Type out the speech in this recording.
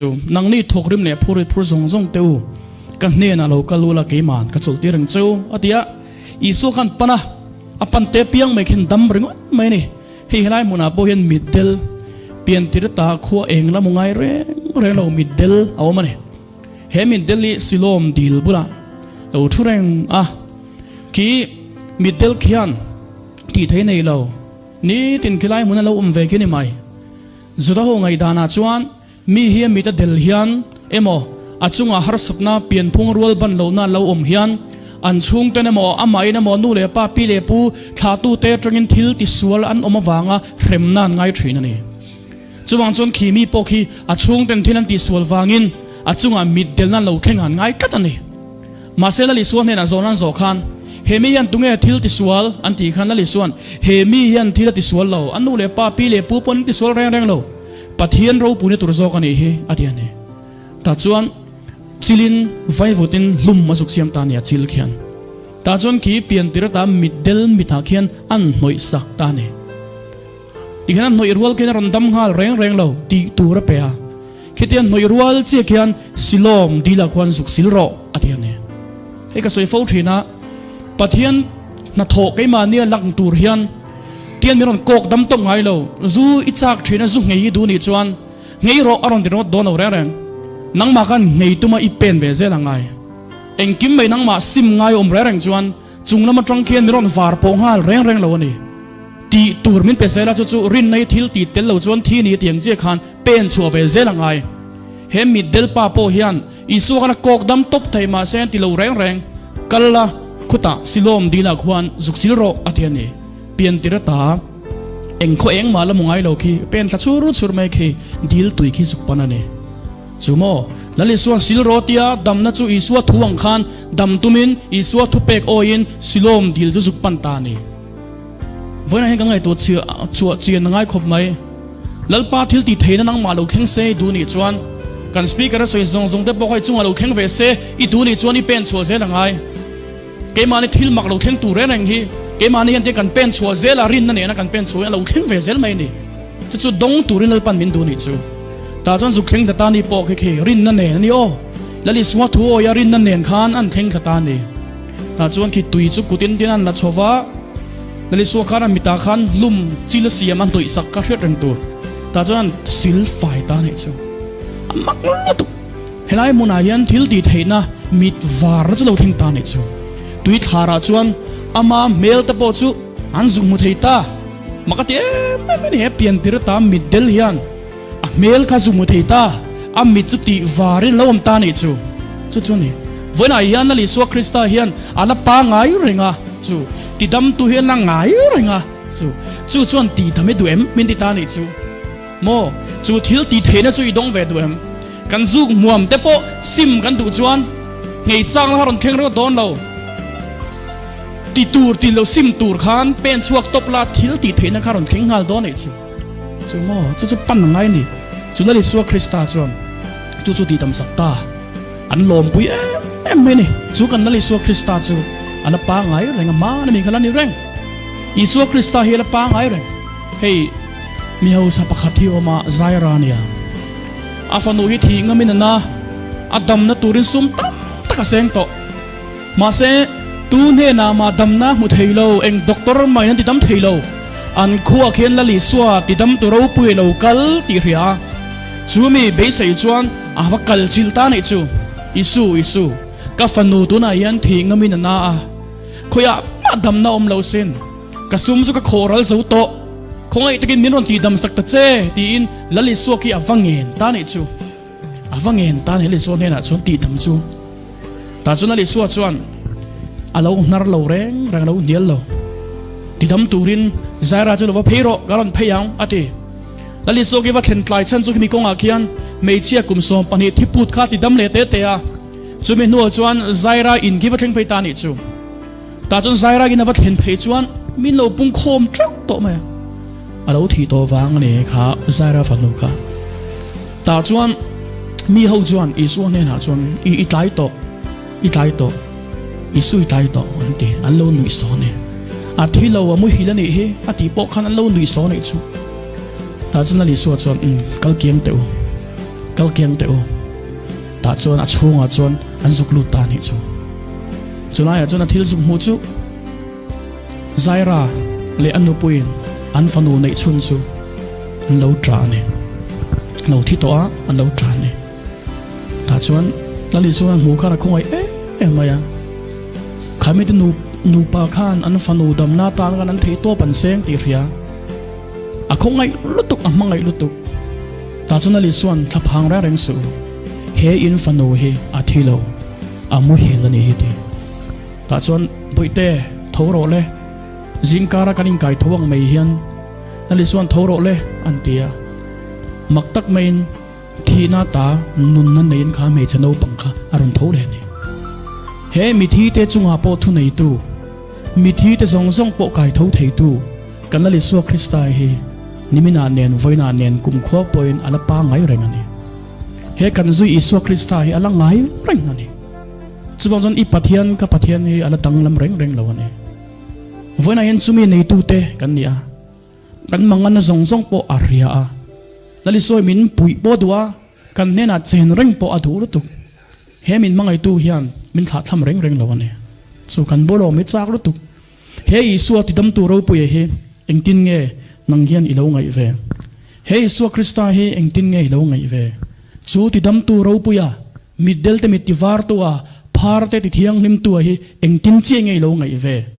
Nangni thawkrim leh phur phur zawng zawng te u, ka hnenah lo kal ula keiman ka chawlhtir ang che u, a ti a. Isua khan pan a, a pan te piang mai khin dam ringawt mai a ni. Hei helai hmunah pawh hian mitdel piantir ta khua eng la mu ngai reng reng lo mitdel a awm a ni. He mitdel hi Silawm dil bulah lo thu reng a, khi mitdel khian tih thei nei lo, nitin khilai hmuna lo awm ve khi a ni mai. Juda ho ngaihdanah chuan Mi hi a mit a del hian emaw, a chungah harsatna, pianphung rual ban lohna lo awm hian an chhungten emaw, amahin emaw, nu leh pa, pi leh pu, thlahtute atangin thil tisual an awm avanga hremna an ngai thin a ni. Chuvang chuan khi mi pawh khi a chhungten thil an tihsual vangin a chungah mit delna lo thleng an ngai tlat a ni. Mahse Lal Isua hnenah zawn an zawh khan, He mi hian tunge thil tisual? an tih khan Lal Isua'n, He mi hian thil a tisual lo, a nu leh pa, pi leh pu pawn an tisual reng reng lo. Pathian ropuina tur zawk a nih hi a ti a ni. Tah chuan chilin vaivutin hlum a zuk siam ta a ni a chil khian. Tah chuan khi piantir ata mitdel mitah khian an hnawih sak ta a ni. Tikhian an hnawih rual khian a rawn dam nghal reng reng lo tih tur a pe a. Khitiang hnawih rual chiah khian Silawm dilah khuan zuk sil rawh a ti a ni. Hei ka sawi fo thin a, Pathian hnathawh keimahnia lang tur hian Tian min rawn kawk dam tawp ngai lo, zu i chak thin a zu nghei i duh nih chuan nghei rawh a rawn ti ringawt dawn lo reng reng. Nangmah khan nghei tuma i pen ve zel a ngai. Engkim mai nangmah sim ngai awm reng reng chuan chung lam atang khian min rawn var pawh nghal reng reng lo a ni. Tih tur min pe zel a, chu chu rinna hi thil tih tel lo chuan thi ni tiang chiah khan pen chhuah ve zel a ngai. He mitdel pa pawh hian Isua khan a kawk dam tawp thei mahse an ti lo reng reng. Kal la, khutah Silawm dilah khuan zuk sil rawh a ti a ni. Piantir ata eng khaw eng mah la mu ngai lo khi pen thla chur chur mai khi dil tui khi zuk pan a ni. Chu maw? Lal Isua'n sil rawh tia damna chu Isua thu ang khan dam tumin Isua thupek awiin Silawm dil chu zuk pan ta a ni. Vawiinah hian ka ngaihtuah chhuah chian a ngai khawp mai. Lalpa thil tih theihna nangmah lo thleng se i duh nih chuan kan speaker a sawi zawng zawng te pawh kha i chungah lo thleng ve se i duh nih chuan i pen chhuah zel a ngai. Keimahni thil mak lo thleng tur reng reng hi keimahni hian te kan pen chhuah zel a, rinna nena kan pen chhuah hian a lo thleng ve zel mai a ni. Chu chu dawng turin Lalpan min duh nih chu. Tah chuan zuk thleng thla ta ni pawh khi khi rinna nen a ni aw. Lal Isua thu awia rinna nen khan an thleng thla ta a ni. Tah chuan khi tui chu kutin tin an la chho va, Lal Isua khan a mitah khan hlum chil a siam a hnawih sak kha hriat reng tur. Tah chuan an sil fai ta a nih chu. A mak lutuk. Helai hmunah hian thil tih theihna mit varna chu lo thleng ta a nih chu. Tui thlarah chuan ama hmel te pawh chu an zuk hmu thei ta. Mak a ti em em a ni, he piantir ata mit del hian a hmel kha zuk hmu thei ta, a mit chu tih varin lo awm ta a nih chu. Chu chu a ni. Vawiinah hian Lal Isua Krista hian a la pangai reng a, chu tidamtu hi a la ngai reng a, chu chu chuan tihdam i duh em min ti ta a nih chu. Maw? Chu thil tih theihna chu i dawng ve duh em? Kan zuk hmuam te pawh sim kan duh chuan ngei chang la rawn thleng ringawt dawn lo. Ti tur ti lo sim tur khan pen chhuak tawp la thil tih theihna kha rawn thleng nghal dawn aih chu. Chu maw? Chu chu pan a ngai a ni. Chu Lal Isua Krista chuan chu chu tih tam sak ta. An lawmpui em em mai a ni. Chu kan Lal Isua Krista chu a la pangai reng a, hmana mi kha la ni reng. Isua Krista hi a la pangai reng. Hei mi hausa pakhat hi awm a, Zaira nia. A fanu hi thih ngamin a na, a damna turin sum tam tak a seng tawh. Mahse, tu hnenah mah damna hmu thei lo, eng doctor mah in an ti dam thei lo. An khuah khian Lal Isua ti dam tu ropui a lo kal tih hria a. Chu mi beisei chuan a va kal chilh ta anih chu. Isu, Isu, ka fanu tunah hian thih ngamin a na a, khawiah mah damna awm lo sin. Ka sum chu ka khawh ral zo tawh, khawngaih takin min rawn tihdam sak ta che, tiin Lal Isua khi a va ngen ta anih chu. A va ngen ta anih Lal Isua hnenah chuan tihdam chu. Tah chuan Lal Isua chuan a lo hnar lo reng reng, a lo hnial lo. Tidam turin Zaira chu lo va phei rawh, ka rawn phei ang, a ti. Lal Isua khi va thlen tlai chhan chu khimi kawngah khian hmeichhia kum 12 thiput kha a tidam leh te te a. Chumi hnuah chuan Zaira in khi va thleng phei ta anih chu. Tah chuan Zairagin a va thlen phei chuan min lo pung khawm teuh tawh mai a, a lo thih tawh vang a ni kha Zaira fanu kha. Tah chuan mi ho chuan Isua hnenah chuan i i tlai tawh, i tlai tawh, Isu i tlai tawh an ti, an lo nuih sawn e. A thi lo a muhil a nih hi a tih pawh khan an lo nuih sawn aih chu. Tah chuan Lal Isua chuan umm kal kiang teh u. Kal kiang teh u. Tah chuan a chhungah chuan an zuk lut ta a nih chu. Chulaiah chuan a thil zuk hmuh chu Zaira leh a nupuiin an fanu neih chhun chu an lo ṭah a ni. Lo thi tawh a, an lo ṭah a ni. Tah chuan Lali chuan hmuh khan a khawngaih em em mai a. Khamite nu nupa khan an fanu damna tan khan an theih tawp an seng tih hria. A khawngaih lutuk, a hmangaih lutuk. Tah chuan Lali chuan thlaphang reng reng suh u. He in fanu hi a thi lo, a muhil a nih hi ti. Tah chuan Bawihte, tho rawh le. Zingkara kan inkai tho ang mai hian Lali chuan tho rawh le an ti a. Mak tak maiin Thihna ta nunna neiin kha hmeichhe naupang kha a rawn tho leh a ni. He mithite chungah pawh thuneitu, mithite zawng zawng pawh kai tho theitu kan Lal Isua Krista hi niminah nen vawiinah nen kumkhua pawhin a la pangngai reng a ni. He kan zui Isua Krista hi a la ngai reng a ni. Chuvang chuan i Pathian ka Pathian hi a la danglam reng reng lo a ni. Vawiinah hian chumi neitute kan ni a. Kan manganna zawng zawng pawh a ria a, Lalisawi min puih pawh a duh a, kan hnenah chen reng pawh a duh lutuk. He min hmangaihtu hian min thlahthlam reng reng lo a ni. Chu kan bawlawm hi chak lutuk. He Isua tidamtu ropuia hi engtin nge nang hian i lo ngaih ve? He Isua Krista hi engtin nge i lo ngaih ve? Chu tidamtu ropuia, mitdelte mit tivartua, pharte tithianghlimtua hi engtin chiah nge i lo ngaih ve?